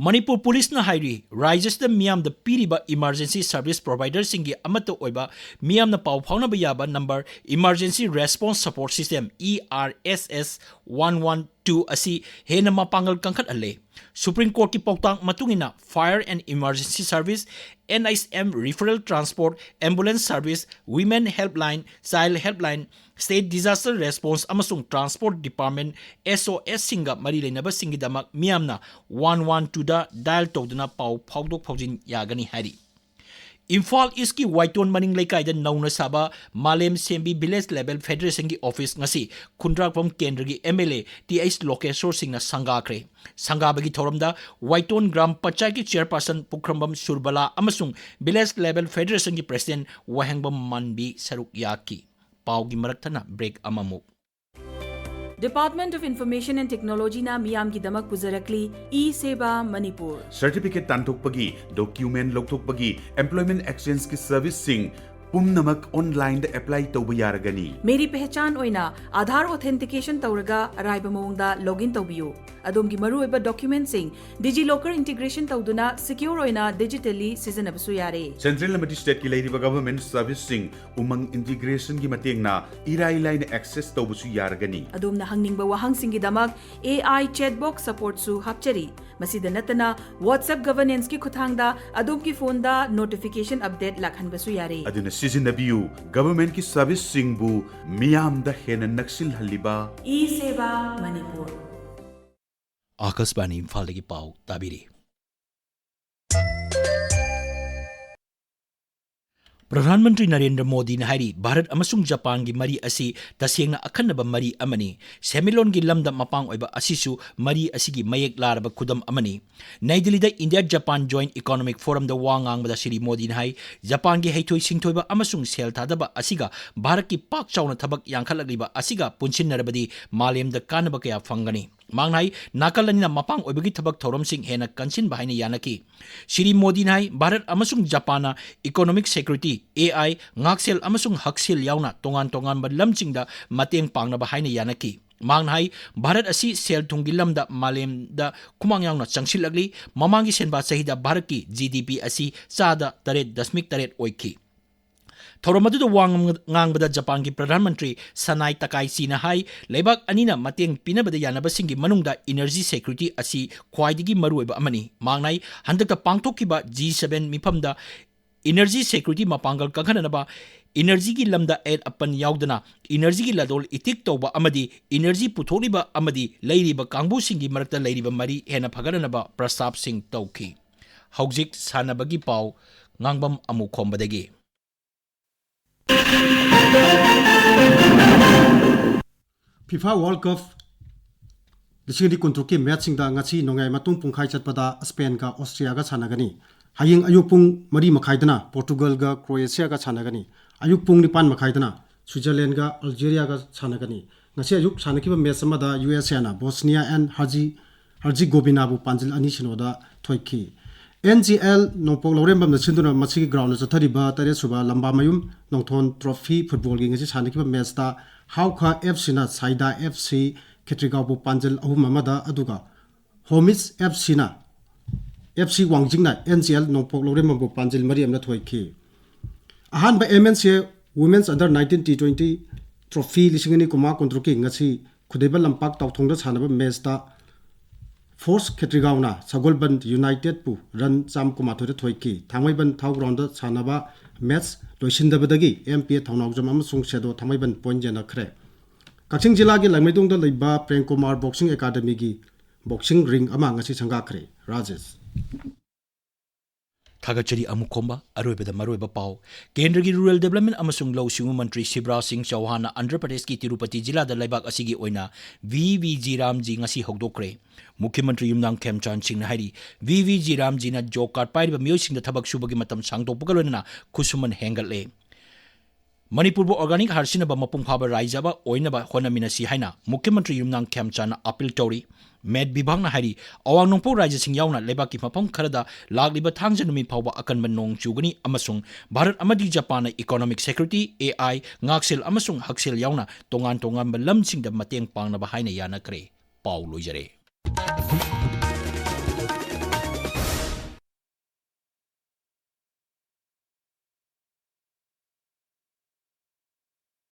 ꯃꯅꯤꯄꯨꯔ ꯄꯨꯂꯤꯁꯅ ꯍꯥꯏꯔꯤ, ꯔꯥꯖ꯭ꯌꯁꯤꯗ ꯃꯤꯌꯥꯝꯗ ꯄꯤꯔꯤꯕ emergency service provider ꯁꯤꯡꯒꯤ ꯑꯃꯠꯇ ꯑꯣꯏꯕ ꯃꯤꯌꯥꯝꯅ ꯄꯥꯎ ꯐꯥꯎꯅꯕ ꯌꯥꯕ number Emergency Response Support System, E R S S one one two ꯑꯁꯤ ꯍꯦꯟꯅ ꯃꯄꯥꯡꯒꯜ ꯀꯟꯈꯠꯍꯜꯂꯦ꯫ Supreme Courtꯀꯤ ꯄꯥꯎꯇꯥꯛ ꯃꯇꯨꯡ ꯏꯟꯅ, Fire and Emergency Service, N H M Referral Transport, Ambulance Service, Women Helpline, Child Helpline, State Disaster Response ꯑꯃꯁꯨꯡ Transport Department, S O S ꯁꯤꯡꯒ ꯃꯔꯤ ꯂꯩꯅꯕꯁꯤꯡꯒꯤꯗꯃꯛ ꯃꯤꯌꯥꯝꯅ ꯋꯥꯟ ꯋꯥꯟ ꯇꯨꯗ dial ꯇꯧꯗꯨꯅ ꯄꯥꯎ ꯐꯥꯎꯗꯣꯛ ꯐꯥꯎꯖꯤꯟ ꯌꯥꯒꯅꯤ ꯍꯥꯏꯔꯤ꯫ ꯏꯝꯐꯥꯜ ꯏꯁꯀꯤ ꯋꯥꯏꯇꯣꯟ ꯃꯅꯤꯡ ꯂꯩꯀꯥꯏꯗ ꯅꯧꯅ ꯁꯥꯕ ꯃꯥꯂꯦꯝ ꯁꯦꯝꯕꯤ Village Level Federationꯒꯤ office ꯉꯁꯤ ꯈꯨꯟꯗ꯭ꯔꯥꯛꯄꯝ ꯀꯦꯟꯗ꯭ꯔꯒꯤ M L A T H ꯂꯣꯀꯦꯁꯣꯔ ꯁꯤꯡꯅ ꯁꯪꯒꯥꯈ꯭ꯔꯦ꯫ ꯁꯪꯒꯥꯕꯒꯤ ꯊꯧꯔꯝꯗ ꯋꯥꯏꯇꯣꯟ ꯒ꯭ꯔꯥꯝ ꯄꯟꯆꯥꯌꯠꯀꯤ chairperson ꯄꯨꯈ꯭ꯔꯝꯕꯝ ꯁꯨꯔꯕꯂꯥ ꯑꯃꯁꯨꯡ Village Level Federationꯒꯤ president ꯋꯥꯍꯦꯡꯕꯝ ꯃꯥꯟꯕꯤ ꯁꯔꯨꯛ ꯌꯥꯈꯤ꯫ ꯄꯥꯎꯒꯤ ꯃꯔꯛ ꯊꯠꯅ break ꯑꯃꯃꯨꯛ꯫ Department of Information and Technologyꯅ ꯃꯤꯌꯥꯝꯒꯤꯗꯃꯛ ꯄꯨꯖꯔꯛꯂꯤ E-Seva Manipur꯫ Certificate ꯇꯥꯟꯊꯣꯛꯄꯒꯤ, document ꯂꯧꯊꯣꯛꯄꯒꯤ, employment exchangeꯀꯤ serviceꯁꯤꯡ ꯄꯨꯝꯅꯃꯛ onlineꯗ apply ꯇꯧꯕ ꯌꯥꯔꯒꯅꯤ꯫ ꯃꯦꯔꯤ ꯄꯦꯍꯆꯥꯟ ꯑꯣꯏꯅ Aadhaar authentication ꯇꯧꯔꯒ ꯑꯔꯥꯏꯕ ꯃꯑꯣꯡꯗ login ꯇꯧꯕꯤꯌꯨ꯫ ꯑꯗꯣꯝꯒꯤ ꯃꯔꯨꯑꯣꯏꯕ documentꯁꯤꯡ DigiLocker integration ꯇꯧꯗꯨꯅ secure ꯑꯣꯏꯅ digitally ꯁꯤꯖꯤꯟꯅꯕꯁꯨ ꯌꯥꯔꯦ꯫ Central ꯑꯃꯗꯤ stateꯀꯤ ꯂꯩꯔꯤꯕ government serviceꯁꯤꯡ ꯎꯃꯪ integrationꯒꯤ ꯃꯇꯦꯡꯅ ꯏꯔꯥꯏ ꯂꯥꯏꯅ access ꯇꯧꯕꯁꯨ ꯌꯥꯔꯒꯅꯤ꯫ ꯑꯗꯣꯝꯅ ꯍꯪꯅꯤꯡꯕ ꯋꯥꯍꯪꯁꯤꯡꯒꯤꯗꯃꯛ A I chatbot supportꯁꯨ ꯍꯥꯞꯆꯔꯤ꯫ ꯃꯁꯤꯗ ꯅꯠꯇꯅ WhatsApp governanceꯀꯤ ꯈꯨꯠꯊꯥꯡꯗ ꯑꯗꯣꯝꯒꯤ phoneꯗ notification update ꯂꯥꯛꯍꯟꯕꯁꯨ ꯌꯥꯔꯦ꯫ ꯑꯗꯨꯅ ꯁꯤꯖꯤꯟꯅꯕꯤꯌꯨ, governmentꯀꯤ serviceꯁꯤꯡꯕꯨ ꯃꯤꯌꯥꯝꯗ ꯍꯦꯟꯅ ꯅꯛꯁꯤꯜꯍꯜꯂꯤꯕ E-Seva Manipur꯫ ꯑꯥꯀꯥꯁꯕꯥꯅꯤ ꯏꯝꯐꯥꯜꯗꯒꯤ ꯄꯥꯎ ꯇꯥꯕꯤꯔꯤ꯫ ꯄ꯭ꯔꯙꯥꯟ ꯃꯟꯇ꯭ꯔꯤ ꯅꯔꯦꯟꯗ꯭ꯔ ꯃꯣꯗꯤꯅ ꯍꯥꯏꯔꯤ, ꯚꯥꯔꯠ ꯑꯃꯁꯨꯡ ꯖꯄꯥꯟꯒꯤ ꯃꯔꯤ ꯑꯁꯤ ꯇꯁꯦꯡꯅ ꯑꯈꯟꯅꯕ ꯃꯔꯤ ꯑꯃꯅꯤ꯫ ꯁꯦꯟꯃꯤꯠꯂꯣꯟꯒꯤ ꯂꯝꯗ ꯃꯄꯥꯡ ꯑꯣꯏꯕ ꯑꯁꯤꯁꯨ ꯃꯔꯤ ꯑꯁꯤꯒꯤ ꯃꯌꯦꯛ ꯂꯥꯔꯕ ꯈꯨꯗꯝ ꯑꯃꯅꯤ꯫ ꯅꯩ ꯗꯤꯜꯂꯤꯗ India Japan Joint Economic Forumꯗ ꯋꯥ ꯉꯥꯡꯕꯗ ꯁ꯭ꯔꯤ ꯃꯣꯗꯤꯅ ꯍꯥꯏ, ꯖꯄꯥꯟꯒꯤ ꯍꯩꯊꯣꯏ ꯁꯤꯡꯊꯣꯏꯕ ꯑꯃꯁꯨꯡ ꯁꯦꯜ ꯊꯥꯗꯕ ꯑꯁꯤꯒ ꯚꯥꯔꯠꯀꯤ ꯄꯥꯛ ꯆꯥꯎꯅ ꯊꯕꯛ ꯌꯥꯡꯈꯠꯂꯛꯂꯤꯕ ꯑꯁꯤꯒ ꯄꯨꯟꯁꯤꯟꯅꯔꯕꯗꯤ ꯃꯥꯂꯦꯝꯗ ꯀꯥꯟꯅꯕ ꯀꯌꯥ ꯐꯪꯒꯅꯤ꯫ ꯃꯍꯥꯛꯅ ꯍꯥꯏ, ꯅꯥꯀꯜ ꯑꯅꯤꯅ ꯃꯄꯥꯡ ꯑꯣꯏꯕꯒꯤ ꯊꯕꯛ ꯊꯧꯔꯝꯁꯤꯡ ꯍꯦꯟꯅ ꯀꯟꯁꯤꯟꯕ ꯍꯥꯏꯅ ꯌꯥꯅꯈꯤ꯫ ꯁ꯭ꯔꯤ ꯃꯣꯗꯤꯅ ꯍꯥꯏ, ꯚꯥꯔꯠ ꯑꯃꯁꯨꯡ ꯖꯄꯥꯟꯅ economic security, A I, ꯉꯥꯛꯁꯦꯜ ꯑꯃꯁꯨꯡ ꯍꯛꯁꯦꯜ ꯌꯥꯎꯅ ꯇꯣꯉꯥꯟ ꯇꯣꯉꯥꯟꯕ ꯂꯝꯁꯤꯡꯗ ꯃꯇꯦꯡ ꯄꯥꯡꯅꯕ ꯍꯥꯏꯅ ꯌꯥꯅꯈꯤ꯫ ꯃꯍꯥꯛꯅ ꯍꯥꯏ, ꯚꯥꯔꯠ ꯑꯁꯤ ꯁꯦꯜ ꯊꯨꯝꯒꯤ ꯂꯝꯗ ꯃꯥꯂꯦꯝꯗ ꯈꯨꯃꯥꯡ ꯌꯥꯎꯅ ꯆꯪꯁꯤꯜꯂꯛꯂꯤ꯫ ꯃꯃꯥꯡꯒꯤ ꯁꯦꯟꯕꯥ ꯆꯍꯤꯗ ꯚꯥꯔꯠꯀꯤ G D P ꯑꯁꯤ ꯆꯥꯗ ꯇꯔꯦꯠ ꯗꯁꯃꯤꯛ ꯇꯔꯦꯠ ꯑꯣꯏꯈꯤ꯫ ꯊꯧꯔꯝ ꯑꯗꯨꯗ ꯋꯥ ꯉꯥꯡ-, ꯉꯥꯡꯕꯗ ꯖꯄꯥꯟꯒꯤ ꯄ꯭ꯔꯙꯥꯟ ꯃꯟꯇ꯭ꯔꯤ ꯁꯅꯥꯏ ꯇꯀꯥꯏꯆꯤꯅ ꯍꯥꯏ, ꯂꯩꯕꯥꯛ ꯑꯅꯤꯅ ꯃꯇꯦꯡ ꯄꯤꯅꯕꯗ ꯌꯥꯅꯕꯁꯤꯡꯒꯤ ꯃꯅꯨꯡꯗ energy security ꯑꯁꯤ ꯈ꯭ꯋꯥꯏꯗꯒꯤ ꯃꯔꯨꯑꯣꯏꯕ ꯑꯃꯅꯤ꯫ ꯃꯍꯥꯛꯅ ꯍꯥꯏ, ꯍꯟꯗꯛꯇ ꯄꯥꯡꯊꯣꯛꯈꯤꯕ G seven ꯃꯤꯐꯝꯗ energy security ꯃꯄꯥꯡꯒꯜ ꯀꯟꯈꯠꯅꯅꯕ, energyꯒꯤ ꯂꯝꯗ ꯑꯌꯦꯠ ꯑꯄꯟ ꯌꯥꯎꯗꯅ energyꯒꯤ ꯂꯂꯣꯟ ꯏꯇꯤꯛ ꯇꯧꯕ ꯑꯃꯗꯤ energy ꯄꯨꯊꯣꯛꯂꯤꯕ ꯑꯃꯗꯤ ꯂꯩꯔꯤꯕ ꯀꯥꯡꯕꯨꯁꯤꯡꯒꯤ ꯃꯔꯛꯇ ꯂꯩꯔꯤꯕ ꯃꯔꯤ ꯍꯦꯟꯅ ꯐꯒꯠꯅꯅꯕ ꯄ꯭ꯔꯁꯇꯥꯞꯁꯤꯡ ꯇꯧꯈꯤ꯫ ꯍꯧꯖꯤꯛ ꯁꯥꯟꯅꯕꯒꯤ ꯄꯥꯎ, ꯉꯥꯡꯕꯝ ꯑꯃꯨꯈꯣꯝꯕꯗꯒꯤ꯫ FIFA World Cup ꯂꯤꯁꯤꯡ ꯑꯅꯤ ꯀꯨꯟꯇꯔꯨꯛꯀꯤ ꯃꯦꯠꯁꯁꯤꯡꯗ ꯉꯁꯤ ꯅꯣꯡꯌꯥꯏ ꯃꯇꯨꯡ ꯄꯨꯡꯈꯥꯏ ꯆꯠꯄꯗ ꯁ꯭ꯄꯦꯟꯒ ꯑꯣꯁꯇ꯭ꯔꯤꯌꯥꯒ ꯁꯥꯟꯅꯒꯅꯤ꯫ ꯍꯌꯦꯡ ꯑꯌꯨꯛ ꯄꯨꯡ ꯃꯔꯤ ꯃꯈꯥꯏꯗꯅ ꯄꯣꯔꯇꯨꯒꯜꯒ ꯀ꯭ꯔꯣꯑꯦꯁꯤꯌꯥꯒ ꯁꯥꯟꯅꯒꯅꯤ꯫ ꯑꯌꯨꯛ ꯄꯨꯡ ꯅꯤꯄꯥꯟ ꯃꯈꯥꯏꯗꯅ ꯁ꯭ꯋꯤꯖꯔꯂꯦꯟꯒ ꯑꯜꯖꯦꯔꯤꯌꯥꯒ ꯁꯥꯟꯅꯒꯅꯤ꯫ ꯉꯁꯤ ꯑꯌꯨꯛ ꯁꯥꯟꯅꯈꯤꯕ ꯃꯦꯠꯁ ꯑꯃꯗ ꯌꯨ ꯑꯦꯁ ꯑꯦꯅ ꯕꯣꯁꯅꯤꯌꯥ ꯑꯦꯟ ꯍꯔꯖꯤ-, ꯍꯔꯖꯤꯒꯣꯕꯤꯅꯥꯕꯨ ꯄꯥꯟꯖꯤꯜ ꯑꯅꯤ ꯁꯤꯅꯣꯗ ꯊꯣꯏꯈꯤ꯫ ꯑꯦꯟ ꯖꯤ ꯑꯦꯜ ꯅꯣꯡꯄꯣꯛ ꯂꯧꯔꯦꯝꯕꯝꯗ ꯁꯤꯟꯗꯨꯅ ꯃꯁꯤꯒꯤ ꯒ꯭ꯔꯥꯎꯟꯗ ꯆꯠꯊꯔꯤꯕ ꯇꯔꯦꯠꯁꯨꯕ ꯂꯝꯕꯥꯃꯌꯨꯝ ꯅꯣꯡꯊꯣꯟ ꯇ꯭ꯔꯣꯐꯤ ꯐꯨꯠꯕꯣꯜꯒꯤ ꯉꯁꯤ ꯁꯥꯟꯅꯈꯤꯕ ꯃꯦꯠꯁꯇ ꯍꯥꯎꯈꯥ ꯑꯦꯐ ꯁꯤꯅ ꯁꯥꯏꯗꯥ ꯑꯦꯐ ꯁꯤ ꯈꯦꯇ꯭ꯔꯤꯒꯥꯎꯕꯨ ꯄꯥꯟꯖꯤꯜ ꯑꯍꯨꯝ ꯑꯃꯗ, ꯑꯗꯨꯒ ꯍꯣꯃꯤꯁ ꯑꯦꯐ ꯁꯤꯅ F C ꯋꯥꯡꯖꯤꯡꯅ and G L ꯅꯣꯡꯄꯣꯛ ꯂꯧꯔꯦꯝꯕꯝꯕꯨ ꯄꯥꯟꯖꯤꯜ ꯃꯔꯤ ꯑꯃꯅ ꯊꯣꯏꯈꯤ꯫ ꯑꯍꯥꯟꯕ ꯑꯦꯝ ꯑꯦꯟ ꯁꯤ ꯑꯦ Women's Under nineteen T twenty Trophy ꯂꯤꯁꯤꯡ ꯑꯅꯤ ꯀꯨꯟꯃꯉꯥ ꯀꯨꯟꯇꯔꯨꯛꯀꯤ ꯉꯁꯤ ꯈꯨꯗꯩꯕ ꯂꯝꯄꯥꯛ ꯇꯥꯎꯊꯣꯡꯗ ꯁꯥꯟꯅꯕ ꯃꯦꯠꯁꯇ ꯐꯣꯔꯁ ꯈꯦꯇ꯭ꯔꯤꯒꯥꯎꯅ ꯁꯒꯣꯜꯕꯟ ꯌꯨꯅꯥꯏꯇꯦꯠꯄꯨ ꯔꯟ ꯆꯥꯝ ꯀꯨꯟꯃꯥꯊꯣꯏꯗ ꯊꯣꯏꯈꯤ꯫ ꯊꯥꯡꯃꯩꯕꯟ ꯊꯥꯎ ꯒ꯭ꯔꯥꯎꯟꯗ ꯁꯥꯟꯅꯕ ꯃꯦꯠꯁ ꯂꯣꯏꯁꯤꯟꯗꯕꯗꯒꯤ ꯑꯦꯝ ꯄꯤ ꯑꯦ ꯊꯧꯅꯥꯎꯖꯝ ꯑꯃꯁꯨꯡ ꯁꯦꯗꯣ ꯊꯥꯡꯃꯩꯕꯟ ꯄꯣꯏꯟ ꯌꯦꯟꯅꯈ꯭ꯔꯦ꯫ ꯀꯛꯆꯤꯡ ꯖꯤꯂꯥꯒꯤ ꯂꯥꯡꯃꯩꯗꯣꯡꯗ ꯂꯩꯕ ꯄ꯭ꯔꯦꯝ ꯀꯨꯃꯥꯔ ꯕꯣꯛꯁꯤꯡ ꯑꯦꯀꯥꯗꯃꯤꯒꯤ ꯕꯣꯛꯁꯤꯡ ꯔꯤꯡ ꯑꯃ ꯉꯁꯤ ꯁꯪꯒꯥꯈ꯭ꯔꯦ꯫ ꯔꯥꯖꯦꯁ꯫ ꯊꯥꯒꯠꯆꯔꯤ ꯑꯃꯨꯛ ꯈꯣꯝꯕ꯫ ꯑꯔꯣꯏꯕꯗ ꯃꯔꯨꯑꯣꯏꯕ ꯄꯥꯎ꯫ ꯀꯦꯟꯗ꯭ꯔꯒꯤ ꯔꯨꯔꯦꯜ ꯗꯦꯕꯂꯞꯃꯦꯟ ꯑꯃꯁꯨꯡ ꯂꯧꯎ ꯁꯤꯡꯎ ꯃꯟꯇ꯭ꯔꯤ ꯁꯤꯕꯔꯥꯖ ꯁꯤꯡ ꯆꯧꯍꯥꯟꯅ ꯑꯟꯙ꯭ꯔ ꯄ꯭ꯔꯗꯦꯁꯀꯤ ꯇꯤꯔꯨꯄꯇꯤ ꯖꯤꯂꯥꯗ ꯂꯩꯕꯥꯛ ꯑꯁꯤꯒꯤ ꯑꯣꯏꯅ ꯚꯤ ꯚꯤ ꯖꯤ ꯔꯥꯝꯖꯤ ꯉꯁꯤ ꯍꯧꯗꯣꯛꯈ꯭ꯔꯦ꯫ ꯃꯨꯈ꯭ꯌ ꯃꯟꯇ꯭ꯔꯤ ꯌꯨꯝꯅꯥꯝ ꯈꯦꯝꯆꯥꯟ ꯁꯤꯡꯅ ꯍꯥꯏꯔꯤ, ꯚꯤ ꯚꯤ ꯖꯤ ꯔꯥꯝꯖꯤꯅ ꯖꯣꯕ ꯀꯥꯔꯗ ꯄꯥꯏꯔꯤꯕ ꯃꯤꯑꯣꯏꯁꯤꯡꯗ ꯊꯕꯛ ꯁꯨꯕꯒꯤ ꯃꯇꯝ ꯁꯥꯡꯗꯣꯛꯄꯒ ꯂꯣꯏꯅꯅ ꯈꯨꯠꯁꯨꯃꯟ ꯍꯦꯟꯒꯠꯂꯦ꯫ ꯃꯅꯤꯄꯨꯔꯕꯨ ꯑꯣꯔꯒꯥꯅꯤꯛ ꯍꯥꯔ ꯁꯤꯖꯤꯟꯅꯕ ꯃꯄꯨꯡ ꯐꯥꯕ ꯔꯥꯏꯖ ꯑꯃ ꯑꯣꯏꯅꯕ ꯍꯣꯠꯅꯃꯤꯟꯅꯁꯤ ꯍꯥꯏꯅ ꯃꯨꯈ꯭ꯌ ꯃꯟꯇ꯭ꯔꯤ ꯌꯨꯝꯅꯥꯝ ꯈꯦꯝꯆꯥꯟꯅ ꯑꯄꯤꯜ ꯇꯧꯔꯤ꯫ ꯃꯦꯠ ꯕꯤꯚꯥꯒꯅ ꯍꯥꯏꯔꯤ, ꯑꯋꯥꯡ ꯅꯣꯡꯄꯣꯛ ꯔꯥꯏꯖ꯭ꯌꯁꯤꯡ ꯌꯥꯎꯅ ꯂꯩꯕꯥꯛꯀꯤ ꯃꯐꯝ ꯈꯔꯗ ꯂꯥꯛꯂꯤꯕ ꯊꯥꯡꯖ ꯅꯨꯃꯤꯠ ꯐꯥꯎꯕ ꯑꯀꯟꯕ ꯅꯣꯡ ꯆꯨꯒꯅꯤ ꯑꯃꯁꯨꯡ ꯚꯥꯔꯠ ꯑꯃꯗꯤ ꯖꯄꯥꯟꯅ economic security, ꯑꯦ ꯑꯥꯏ, ꯉꯥꯛꯁꯦꯜ ꯑꯃꯁꯨꯡ ꯍꯛꯁꯦꯜ ꯌꯥꯎꯅ ꯇꯣꯉꯥꯟ ꯇꯣꯉꯥꯟꯕ ꯂꯝꯁꯤꯡꯗ ꯃꯇꯦꯡ ꯄꯥꯡꯅꯕ ꯍꯥꯏꯅ ꯌꯥꯅꯈ꯭ꯔꯦ꯫ ꯄꯥꯎ ꯂꯣꯏꯖꯔꯦ꯫